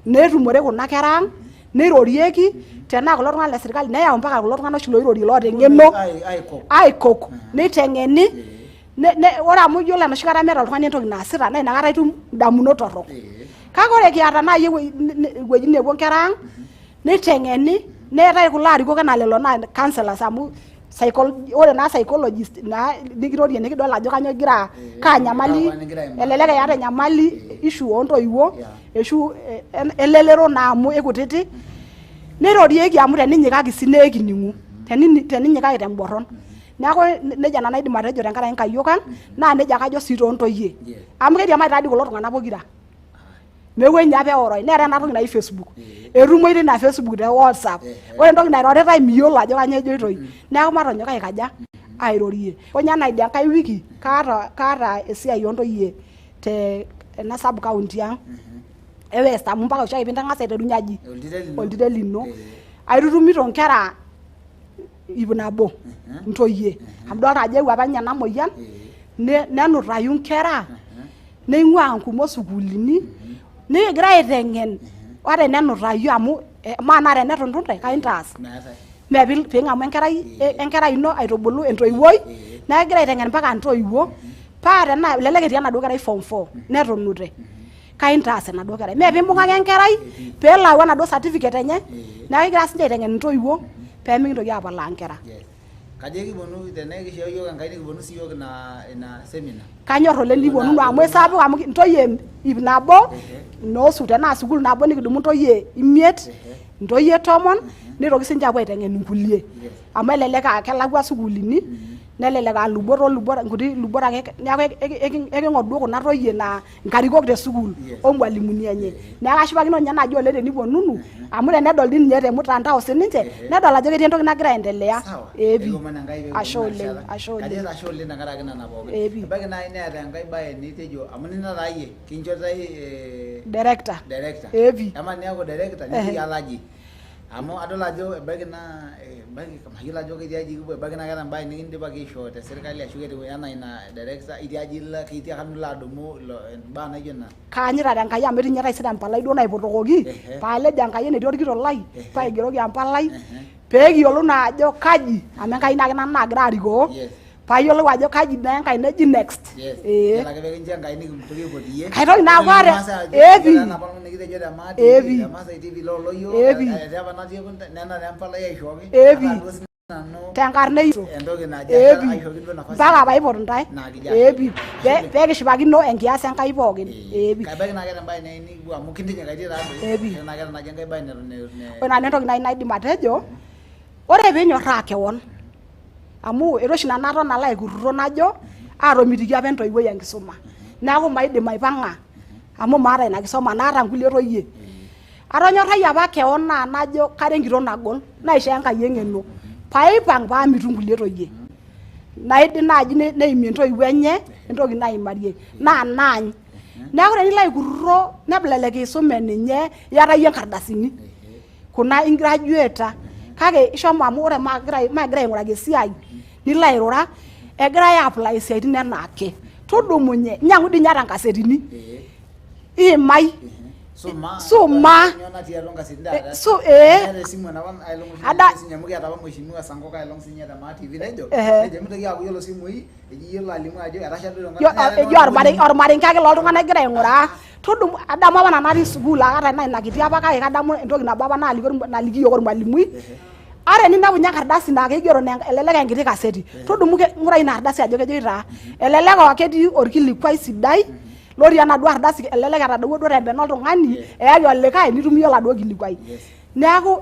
Speaker 2: netumore kuna kera ang neirorieki tenaa kulo tung'anak le sirkali neyau mpaka kulo tung'anak oshi loirorie loota eng'eno aikok neiteng'eni ore amu iyiolo enoshi kata meeta oltung'ani entoki naasita naa inakata itum indamunot torrok kake ore kiata naaji ewuejitin nepuo nkera ang neiteng'eni neetae kulo arikok enaa lelo naa counsellors amu ore naa psychologist naa nikirorie nikidol ajo kanyoo igira kaa nyamali elelek iyata enyamali issue oontoiwuo ashu elelero naa amu ikutiti neirorieki amu teninyikaki sii naa ekining'u teninyikaki temborron neeku nejia nanu aidim atejo tenkaraki nkayiok ang naa nejia ake ajo sii toontoyie amu keiriamari taadii kulo tung'anak pokira mekure ninye apa eoroi neetae ena toki naji Facebook etumoyu tina Facebook te WhatsApp ore entoki nairoritae miyiolo ajo kanyoo ejoitoi neeku matonyok aikaja airorie ore ninye ena idia enkae wiki kaata kaata esiai oontoyie te ena sub county ang e west amu mpaka oshiake pintang'as aiterunye aji oltite lino aitutumito inkera ip nabo intoyie amu idolta ajo eewuo apa ninye ena moyian nenutayu inkera neing'uaa nkumok sukuulini nikigira aiteng'en ata enenutayu amu amaa naa tenetunute kaintaas mee ping'amu enkerai enkerai ino aitubulu entoiwuoi neeku kegira aiteng'en mpaka intoiwuo paa tenaa elelek etii enaduo kerai form four netunute kaintaas enaduo kerai mee pimbung'aki enkerai peelo ayau enaduo certificate enye neeku kegira sinche aiteng'en intoiwuo pemikintoki apalaa inkera.
Speaker 1: Kajo ekiponu tenekisho iyiook Enkai nikiponu sii iyiook ina ina seminar.
Speaker 2: Kanyor oleng niponunu amu esapuk amu intoyie ip nabo inoo tenaa sukuul nabo nikidumu intoyie imiet intoyie tomon nitoki sinche apuo aiteng'en inkulie amu elelek aa kelakua sukuulini nelelek aa lubot olubot nkuti lubot ake neeku eking'or duo kuna toyie naa nkarikok te sukuul omwalimuni enye neeku kashipakino ninye naaji oleng teniponunu amu tenedol dii ninye te mtandao sininche nedol ajo ketii entoki nagira aendelea
Speaker 1: Sawa.
Speaker 2: eepi
Speaker 1: Ekiomon Enkai pee
Speaker 2: ashe
Speaker 1: kiponu ina
Speaker 2: oleng
Speaker 1: rishata.
Speaker 2: ashe
Speaker 1: Kajo
Speaker 2: oleng
Speaker 1: ashe oleng tenkaraki nena pookin.
Speaker 2: Eepi.
Speaker 1: Ebaiki naaji neeta enkae bae nitejo amu nina taa iyie kinchoritae
Speaker 2: director
Speaker 1: director.
Speaker 2: Eepi.
Speaker 1: Amaa niaku director nintoki alo aji? Amu adol ajo ebaiki naa ebaiki mayiolo ajo ketii aji kipuo ebaiki naa keeta embae nikindipaki aishoo te serkali ashu ketiu enaa ina director itii aji ilo ketii kanu ilo adumu ilo imbaa naijo ina.
Speaker 2: Kaanyita te Nkai amu etii ninye taisere empalai duo naipotokoki paalej Enkai enetii orkitok lai paigeroki empalai pee kiyiolou naa ajo kaji amu Enkai naake nanu naagira arikoo payiolou ajo kaji naa Enkai neji next.
Speaker 1: Yes.
Speaker 2: Ee.
Speaker 1: Yiolo ake pee kincho Enkai nikintoki aipot iyie.
Speaker 2: Kaitoki naa aaku
Speaker 1: Ore
Speaker 2: aata
Speaker 1: Irmaasai ajo,
Speaker 2: eepi.
Speaker 1: yiolo ena apaelong nikitejo te Maa TV,
Speaker 2: Eepi.
Speaker 1: te Maasai TV looloyiok,
Speaker 2: Eepi.
Speaker 1: etii apa natii nena taa empalai aishooki.
Speaker 2: Eepi.
Speaker 1: Ataa duo sinanu
Speaker 2: Tenkarna e Yesu.
Speaker 1: entoki naji
Speaker 2: Eepi.
Speaker 1: aishooki duo nafasi.
Speaker 2: Mpaka paipot intae.
Speaker 1: Naa kijo ashe.
Speaker 2: Eepi. Pee kishipakino enkias Enkai pookin. Eepi.
Speaker 1: Ebaiki naa keeta embae niyieu nikipuo amu kintinyikaitie taa doi.
Speaker 2: Eepi.
Speaker 1: Tenaa keeta naaji enkae bae neton
Speaker 2: Ore nanu entoki naaji naidim atejo, ore piinyorraa kewon amu itu oshi nanu aton alo aikurruro najo aatomitiki apa entoiwuoi enkisuma neeku maidim aipang'a amu maata ina kisoma naata nkulie toyie. Atonyorrayie apa kewon naa najo kara enkitok nagol naishoo Enkai eng'eno paipang' paamitu nkulie toyie. Naidim naaji neimie intoiwuo enye entoki naimarie naa naany. Neeku tenilo aikurruro nelelek isume ninye iyata iyie inkardasini kuna ingradueta kake ishomo amu ore maagira maagira aing'uraki esiai nilo airura egirai apply isiaitin enaake. Tudumunye nyang'u dii ninye ata nkasetini iimai
Speaker 1: Suma.
Speaker 2: Suma.
Speaker 1: Nyoo natii atua nkasetini taata?
Speaker 2: Su ee.
Speaker 1: Meeta esimu enapa ailong oshi
Speaker 2: Ada-
Speaker 1: esimu amu kiata apa mheshimiwa Sankok ailong sinye te Maa TV nejo
Speaker 2: Ehe.
Speaker 1: nejo mintoki aaku yiolo isimui eji iyiolo alimu ajo etasha duo
Speaker 2: Jo- ejo ormarenke ake loltung'anak egira aing'uraa tudumu adamu apa nanu atii sukuul ata tenaa ina kiti apa kake kadamu entoki nabo apa naaliki naliki iyiok ormalimui ata eninepu ninye enkardasi naa keigero naa elelek aa enkiti kaseti tudumu ng'urai ina ardasi ajo kejoito aa elelek aa ketii orkilikuai sidai lotii enaduo ardasi elelek etadowuo duo tembene oltung'ani eyaki olikae nitum iyie oladuo kilikuai neeku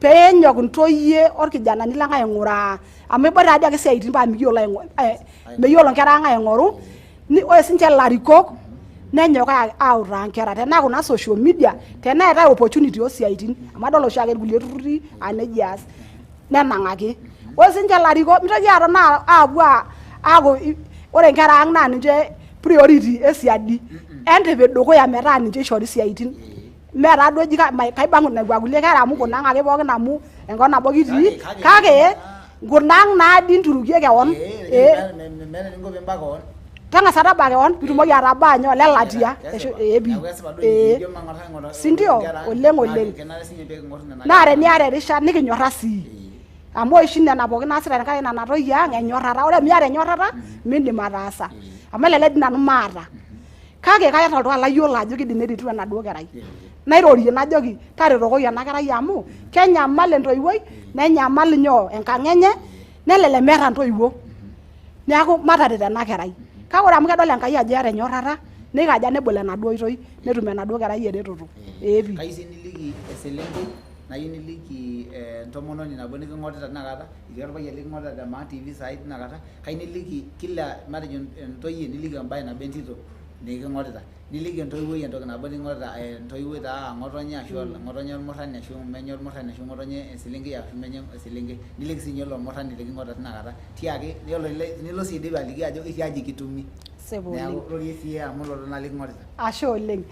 Speaker 2: peenyok intoyie orkijanani lang aing'uraa amu iboita taadi ake isiaitin paa mikiyiolo meyiolo inkera ang aing'oru ore sinche ilarikok nenyok autaa inkera tenaa kuna social media teneetae opportunity osiaitin amu adol oshiake irkulie turruri aa nejia eas nenang'aki ore sinche ilarikok mitoki aton aapuo aaku ore inkera ang naa ninche priority esiadi entipik dukuya metaa ninche ishori isiaitin mee taa duo eji kaiba nekua kulie kera amu kuna ang ake pookin amu enkop nabo kitii kake kuna ang naadi nturukie kewon.
Speaker 1: Ee meeta eninko piimba kewon.
Speaker 2: Tang'asa tabaa kewon pitumoki atabaa nyoo lelatia ee pii ee sindio oleng oleng naa teniata erishata nikinyorra sii amu ore oshi nena pookin naasita tenkaraki nena toyie ang enyorrata ore miata enyorrata mindim ataasa amu elelek dii nanu maata kake kaata oltung'ani layiolo ajo kidim neretu enaduo kerai nairorie najoki taretokoki ena kerai amu kenyamal entoiwuoi nenyamal nyoo enkang enye nelelek meeta intoiwuo neeku mataret ena kerai kake ore amu kedol Enkai ajo iyata enyorrata neikaja nebol enaduo oitoi netum enaduo kerai eretoto ee pii.
Speaker 1: Kayieu sii niliki eselenkei nayieu niliki entomononi nabo niking'orita tinakata etii orpayian liking'orita te Maa TV saai tinakata kayieu niliki kila matejo entoyie niliki embae nabo entito niking'orita niliki entoiwuoi entoki nabo niking'orita entoiwuoi taa aa ng'otonye ashu ng'otonye ormurrani ashu menye ormurrani ashu ng'otonye eselenkei ashu menye eselenkei niliki siinye ilo murrani liking'orita tinakata tiaki yiolo nilo sii aidip aliki ajo itiaji kitumi
Speaker 2: Sipa oleng.
Speaker 1: neeku rorie siiyie amu ilo naa liking'orita.
Speaker 2: Ashe oleng.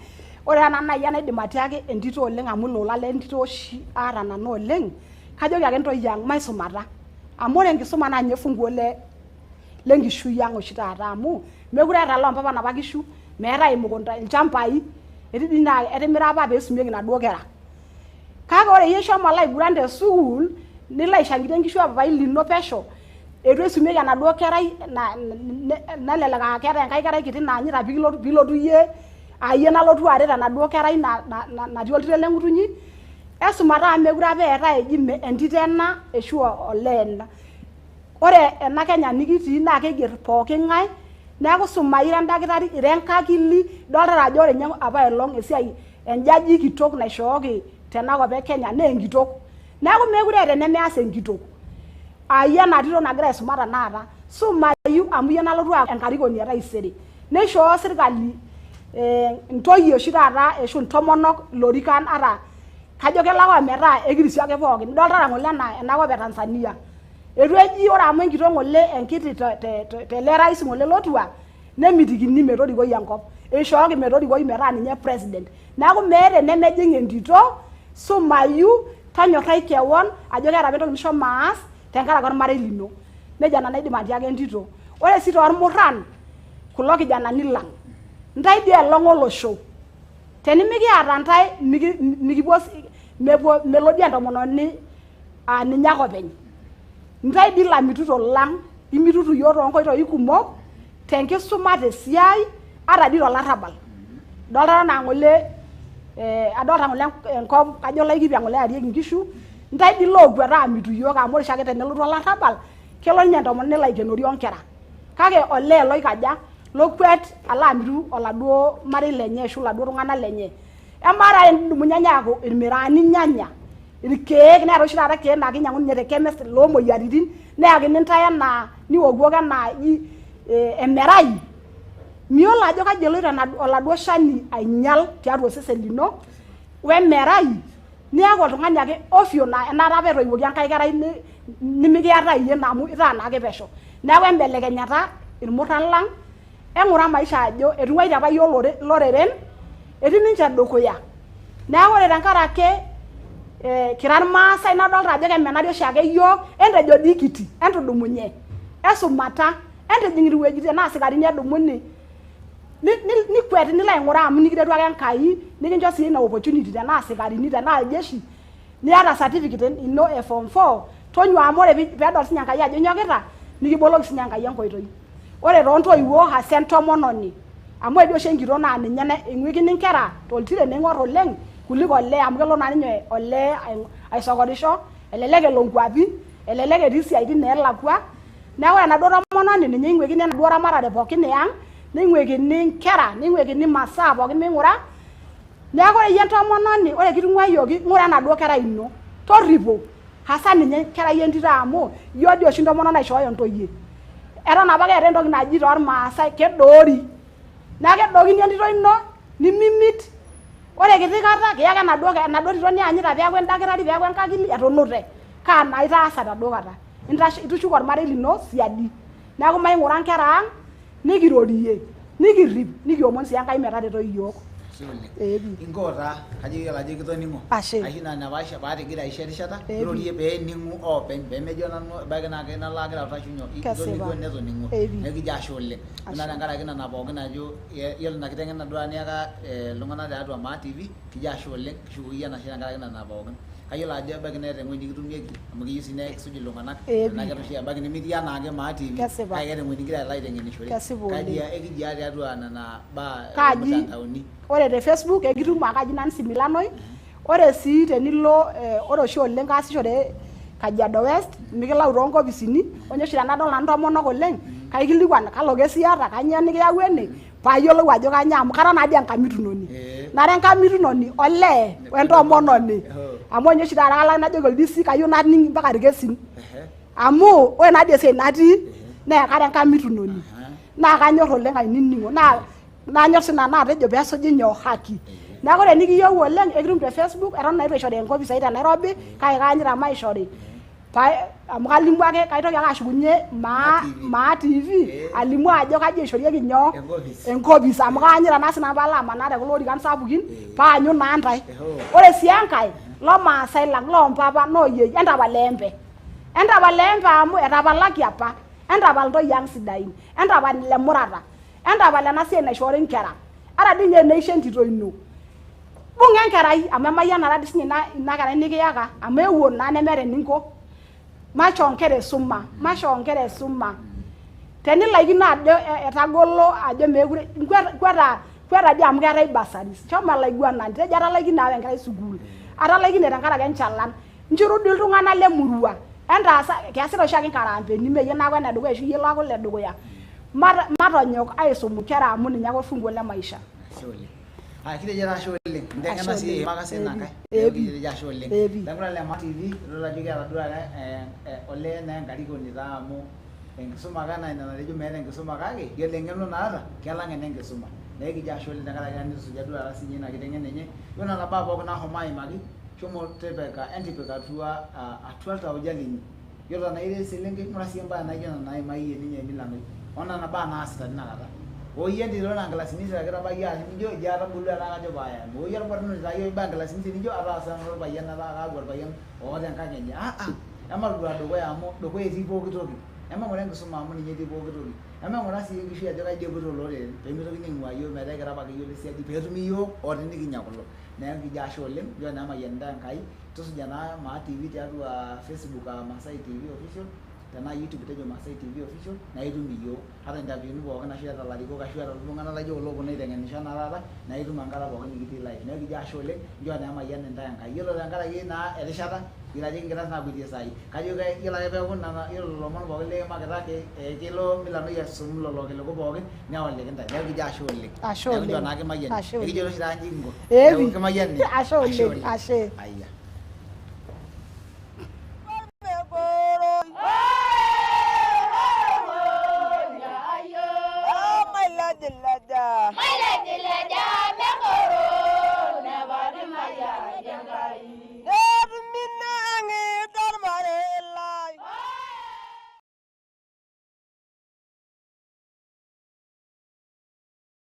Speaker 2: Ore taa nanu naaji enaidim atiaki entito oleng amu ilo ola lentito oshi aata nanu oleng, kajoki ake intoyie ang maisumata. Amu ore enkisuma naa ninye funguo le lenkishui ang oshi taata amu mekure eeta loompapa napa kishu, meetae imukunta ilchambai, etii dii naa etimira apa peisumieki inaduo kera. Kake ore iyie ishomo alo aiguran te sukuul nilo aishangitie inkishu opapai lino pesho, eitu eisumieki enaduo kerai nelelek aa keetae enkae kerai kiti naanyita piilotu iyie aa iyie nalotu aret enaduo kerai natii oltiren le ngutunyi. Esumata amu mekure apa eetae eji entito ena ashu olee ena. Ore ena Kenya nikitii naa keiger pooki ng'ae neeku sumayu ira endakitari, ira enkakili, idoltata ajo ore ninye apaelong esiai enjaji kitok naishooki tenakop e Kenya naa enkitok. Neeku mekure eeta enemeas enkitok. Aa iyie ena tito nagira aisuma tenakata, sumayu amu iyie nalotu aaku enkarikoni e taisere. Neishoo sirkali intoyie oshi taata ashu intomonok ilorikan ata kajo kelo ake ometaa ekirisio ake pookin. Idoltata ng'ole enaa enakop e Tanzania. Eitu eji ore amu enkitok ng'ole enkiti tele rais ng'ole lotua nemitikini metorikoi enkop. Eishooki metorikoi metaa ninye president. Neeku meeta enemejing entito, sumayu, tonyorai kewon ajo keeta apa entoki nishomo aas tenkaraki ormarei lino. Nejia nanu aidim atiaki entito. Ore sii tormurran, kulo kijanani lang, ntae dii elong olosho. Tenimikiata ntae mikipuo mepuo melo dii entomononi aa ninye ake openy. Ntae dii lamituto lang, imitutu iyiook toonkoitoi kumok tenkisuma, tesiai ata dii tolarrabal. Idoltata anaa ng'ole adolta ng'ole enkop kajo Laikipia ng'ole earieki inkishu, ntae dii lookwet aamitu iyiook amu ore oshiake tenelotu olarrabal kelo ninye entomononi nelo aikenori onkera. Kake olee loikaja lokwet alo amitu oladuo marei lenye ashu iladuo tung'anak lenye. Amaa taa tenidumunyenye aaku irmiraani inyanya, irkeek, neetae oshi taata irkeek naa kinyang'uni ninye te chemist loomoyiaritin neyakini intae enaa niokiok enaa ji emerai, miyiolo ajo kaji eloito oladuo shani ainyal tiatua osesen lino wemerai niaku oltung'ani ake ovyo naa enaata apa etoiwuoki enkae kerai nimikiata iyie naa amu itaa naake pesho. Neeku embelekenyata irmurran lang' eng'ura maisha ajo etung'uaitie apa yiok loreren etii ninche dukuya. Neeku ore tenkaraki kira irmaasai nadolta ajo kemenari oshiake yiok, entejo dii kiti, entudumunye, esumata, entijing iwuejitin tenaa sikarini edumuni, nikwet nilo aing'uraa amu nikiretu ake Enkai nikincho sii ina opportunity tenaa sikarini tenaa iljeshi niata certificate ino e form 4 tonyua amu ore peedol sinye Enkai ajo inyokita nikiboloki sinye Enkai enkoitoi. Ore toontoiwuo hasa entomononi amu ore dii oshi enkitok naa ninye eing'uikini inkera toltire neing'or oleng kuliko olee amu kelo naa ninye olee aisokorisho, elelek elo nkuapi, elelek etii isiaitin neelakua. Neeku ore enaduo tomononi ninye eing'uikini enaduo ramatare pookin e ang', neing'uikini inkera, neing'uikini imasaa pookin ming'ura. Neeku ore iyie entomononi ore kitung'uayioki ng'ura enaduo kerai ino, torripo hasa ninye enkerai entito amu iyiook dii oshi intomonok naishooyo intoyie. Eton apake eetae entoki naji toormaasai kedoori. Neeku kedookini entito ino nimimit, ore kiti kata kiyaka enaduo tito nianyita peeku endakitari peeku enkakili etunute. Kaa naa itaasa taduo kata? Itushuko ormarei lino siadi. Neeku maing'ura inkera ang' nikirorie, nikirrip, nikiomon sii Enkai metareto iyiook.
Speaker 1: Ashe oleng.
Speaker 2: Ee pii.
Speaker 1: Inkoo taa, kajo iyiolo ajo kitoning'o.
Speaker 2: Ashe.
Speaker 1: Ashu ina napaasha paatigira aisho erishata,
Speaker 2: Ee pii.
Speaker 1: irorie pee ening'u oopeny, pee mejo nanu ebaiki naa nalo agira autashu nyoo,
Speaker 2: Kesipa.
Speaker 1: itoning'o netoning'o.
Speaker 2: Ee pii.
Speaker 1: Neeku kijo ashe oleng.
Speaker 2: Ashe.
Speaker 1: Ore naa tenkaraki nena pookin ajo iyiolo ina kiteng'ena duo niyaka iltung'anak tiatua Maa TV, kijo ashe oleng, kishukoki iyie enashe tenkaraki nena pookin. Kayiolo ajo ebaiki neeta ewueji nikitumieki amu keyieu sii nekisuj iltung'anak
Speaker 2: Ee
Speaker 1: tenaa
Speaker 2: pii.
Speaker 1: keeta oshi ebaiki nimitii anaake Maa TV
Speaker 2: Kesipa.
Speaker 1: kake keeta ewueji nigira alo aiteng'enishore.
Speaker 2: Kesipa
Speaker 1: Kaji
Speaker 2: oleng.
Speaker 1: ekijia tiatua nena baa
Speaker 2: Kaji
Speaker 1: ormutandaoni?
Speaker 2: ore te Facebook ekitum ake aji Nancy Milanoi. Ore sii tenilo ore oshi oleng kaasishore Kajiado West mikilau too nkopisini. Onye oshi tenadol nanu intomonok oleng kaikilikuan kalo kesi iyata, kainyoo nikiyawua ene paayiolou ajo kainyoo amu kara naa dii enkamitunoni. Nara enkamitunoni olee we ntomononi. Amu ninye oshi taata kalo ake najoki ol DC kayieu naning mpaka irkesin. Amu ore naa dii esiai natii naa kara enkamitunoni. Naa kanyor oleng ainining'o naa nanyor sii nanu atejo peesuji nyoo haki. Neeku ore enikiyieu oleng ekitum te Facebook eton naa eitu aishori enkopis ai te Nairobi kake kaanyita maishori. Amu kalimu ake kaitoki ake ashukunye Maa TV alimu ajo kaji eishorieki nyoo enkopis amu kaanyita naa sinanu paalo amanaa te kulo orikan sapukin paanyu naa ntae. Ore sii enkae lomaasai lang loompapa nooyieyi entapal eembe. Entapal eembe amu etapalaki apa, entapal intoyie ang sidain, entapal ile murata, entapal ena siai naishoori inkera. Ata dii ninye teneisho entito ino Bung'a enkerai amu emayianata dii sinye ina kerai nikiyaka amu ewuo naa nemeeta eninko. Maishoo nkera isuma, maishoo nkera isuma. Tenilaikino ajo etagolo ajo meekure, kweta dii amu keetae bursaries. Shomo olaiguanani, tejo atalaikine aawa enkerai sukuul, atalaikine tenkaraki enchalan. Nchuru dii iltung'anak le murua, entaas, keesita oshiake nkaraambeni mee iyie naaku enedukuya ashu iyie laaku oledukuya. Matonyok aisum inkera amu ninye ake olfunguo le maisha.
Speaker 1: Ashe oleng. Ah, kitejo taa ashe oleng. Inteng'ena
Speaker 2: Ashe
Speaker 1: sii
Speaker 2: oleng.
Speaker 1: eimaka sii ina nkae.
Speaker 2: Ee
Speaker 1: Neeku
Speaker 2: pii.
Speaker 1: kitejo ashe oleng.
Speaker 2: Ee pii.
Speaker 1: Laing'urak le Maa TV, idol ajo kiata duo taata olee naa enkarikoni taa amu enkisuma ake ena ina natejo meeta enkisuma kake yiolo eng'eno naata kelang ene nkisuma. Neeku kijo ashe oleng tenkaraki nitusuja duo taata sinye ina kiteng'ena enye. Yiolo nena baa pookin naashomo aimaki, shomo tipika entipik atua atua iltauja linyi. Yiolo tenaa ira eselenkei ng'ura siyie imbaa naijo nena naimayie ninye Milanoi o nena baa naasita tina kata. Oo iyie entito naa nkilasini isiet ake itabayie ashu nijo ijo atubulua etaa kajo pae amu oo iyie olbarnoti taa iyie ibaya nkilasini isiet nijo ataasa nanu olpayian etaa kaaku olpayian oota enkang enye. Ematodua dukuya amu dukuya etii pooki toki. Emaing'ura enkisuma amu ninye etii pooki toki. Emaing'ura sii enkishui ajo kaji epuoito olorere pee meitokini aing'uaa iyiook metaa ekira apake iyiook le siadi pee etumi iyiook oo tinikinya kulo. Neeku kijo ashe oleng, nchoo naa emayian intae Enkai. Tusuja naa Maa TV tiatua Facebook aa Maasai TV official tenaa YouTube tejo Maasai TV official naa itum iyiook. Ata intaviuni pookin ashu ata ilarikok ashu ata iltung'anak laijo kulo ooponu aiteng'enisho enaa taata naa itum enkata pookin nikitii live. Neeku kijo ashe oleng, nchoo naa emayian intae Enkai. Yiolo tenkaraki naa erishata iyiolo ajo kigira naa akuetie isaai, kajo yiolo ake peeku nena yiolo lelo omon pookin liimakita kelo Milanoi aisum lelo kiliku pookin neoliki intae. Neeku kijo ashe oleng.
Speaker 2: Ashe
Speaker 1: Neeku nchoo
Speaker 2: oleng.
Speaker 1: naa kimayiani.
Speaker 2: Ashe oleng.
Speaker 1: Ekijo oshi taata inji kinko.
Speaker 2: Ee
Speaker 1: Neeku
Speaker 2: pii.
Speaker 1: kimayiani.
Speaker 2: Ashe oleng. Ashe.
Speaker 1: Ayia.